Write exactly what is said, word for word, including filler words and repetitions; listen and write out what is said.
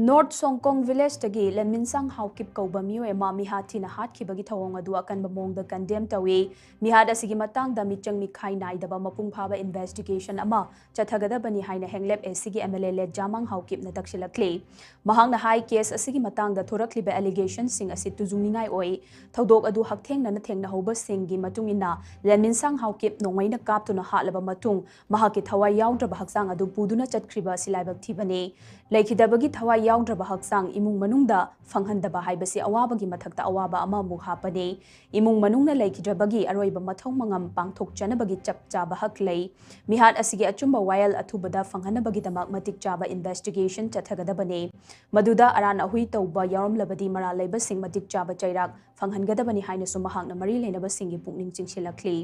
North ꯁꯣꯡꯀꯣꯡ ꯚꯤꯂꯦꯖꯇꯒꯤ ꯂꯦꯟꯃꯤꯟꯁꯥꯡ Haokip ꯀꯧꯕ ꯃꯤꯑꯣꯏ ꯑꯃ ꯃꯤꯍꯥꯠ ꯊꯤꯅ ꯍꯥꯠꯈꯤꯕꯒꯤ ꯊꯧꯑꯣꯡ ꯑꯗꯨ ꯑꯀꯟꯕ ꯃꯑꯣꯡꯗ ꯀꯟꯗꯦꯝ ꯇꯧꯏ꯫ ꯃꯤꯍꯥꯠ ꯑꯁꯤꯒꯤ ꯃꯇꯥꯡꯗ ꯃꯤꯆꯪ ꯃꯤꯈꯥꯏ ꯅꯥꯏꯗꯕ ꯃꯄꯨꯡ ꯐꯥꯕ ꯏꯟꯚꯦꯁꯇꯤꯒꯦꯁꯟ ꯑꯃ ꯆꯠꯊꯒꯗꯕꯅꯤ ꯍꯥꯏꯅ ꯍꯦꯡꯂꯦꯞ ꯑꯦꯁꯤꯒꯤ ꯑꯦꯝ ꯑꯦꯜ ꯑꯦ ꯂꯦꯠ ꯖꯥꯃꯥꯡ ꯍꯥꯎꯀꯤꯞꯅ ꯇꯛꯁꯤꯜꯂꯛꯂꯤ꯫ ꯃꯍꯥꯛꯅ ꯍꯥꯏ, ꯀꯦꯁ ꯑꯁꯤꯒꯤ ꯃꯇꯥꯡꯗ ꯊꯣꯔꯛꯂꯤꯕ ꯑꯦꯂꯤꯒꯦꯁꯟꯁꯤꯡ ꯑꯁꯤ ꯇꯨꯖꯨꯡꯅꯤꯡꯉꯥꯏ ꯑꯣꯏ꯫ ꯊꯧꯗꯣꯛ ꯑꯗꯨ ꯍꯛꯊꯦꯡꯅꯅ ꯊꯦꯡꯅꯍꯧꯕꯁꯤꯡꯒꯤ ꯃꯇꯨꯡ ꯏꯟꯅ, ꯂꯦꯟꯃꯤꯟꯁꯥꯡ ꯍꯥꯎꯀꯤꯞ ꯅꯣꯡꯃꯩꯅ ꯀꯥꯞꯇꯨꯅ ꯍꯥꯠꯂꯕ ꯃꯇꯨꯡ, ꯃꯍꯥꯛꯀꯤ ꯊꯋꯥꯏ ꯌꯥꯎꯗ꯭ꯔꯕ ꯍꯛꯆꯥꯡ ꯑꯗꯨ ꯄꯨꯗꯨꯅ ꯆꯠꯈ꯭ꯔꯤꯕ ꯑꯁꯤ ꯂꯥꯏꯕꯛ ꯊꯤꯕꯅꯤ꯫ ꯂꯩꯈꯤꯗꯕꯒꯤ ꯊꯋꯥꯏ ꯌꯥꯎꯗ꯭ꯔꯕ ꯍꯛꯆꯥꯡ ꯏꯃꯨꯡ ꯃꯅꯨꯡꯗ ꯐꯪꯍꯟꯗꯕ ꯍꯥꯏꯕꯁꯤ ꯑꯋꯥꯕꯒꯤ ꯃꯊꯛꯇ ꯑꯋꯥꯕ ꯑꯃꯃꯨꯛ ꯍꯥꯞꯄꯅꯤ꯫ ꯏꯃꯨꯡ ꯃꯅꯨꯡꯅ ꯂꯩꯈꯤꯗ꯭ꯔꯕꯒꯤ ꯑꯔꯣꯏꯕ ꯃꯊꯧ ꯃꯉꯝ ꯄꯥꯡꯊꯣꯛꯆꯅꯕꯒꯤ ꯆꯞ ꯆꯥꯕ ꯍꯛ ꯂꯩ꯫ ꯃꯤꯍꯥꯠ ꯑꯁꯤꯒꯤ ꯑꯆꯨꯝꯕ ꯋꯥꯌꯦꯜ ꯑꯊꯨꯕꯗ ꯐꯪꯍꯟꯅꯕꯒꯤꯗꯃꯛ ꯃꯇꯤꯛ ꯆꯥꯕ ꯏꯟꯚꯦꯁꯇꯤꯒꯦꯁꯟ ꯆꯠꯊꯒꯗꯕꯅꯤ꯫ ꯃꯗꯨꯗ ꯑꯔꯥꯟ ꯑꯍꯨꯏ ꯇꯧꯕ ꯌꯥꯎꯔꯝꯂꯕꯗꯤ ꯃꯔꯥꯜ ꯂꯩꯕꯁꯤꯡ ꯃꯇꯤꯛ ꯆꯥꯕ ꯆꯩꯔꯥꯛ ꯐꯪꯍꯟꯒꯗꯕꯅꯤ ꯍꯥꯏꯅꯁꯨ ꯃꯍꯥꯛꯅ ꯃꯔꯤ ꯂꯩꯅꯕꯁꯤꯡꯒꯤ ꯄꯨꯛꯅꯤꯡ ꯆꯤꯡꯁꯤꯜꯂꯛꯂꯤ꯫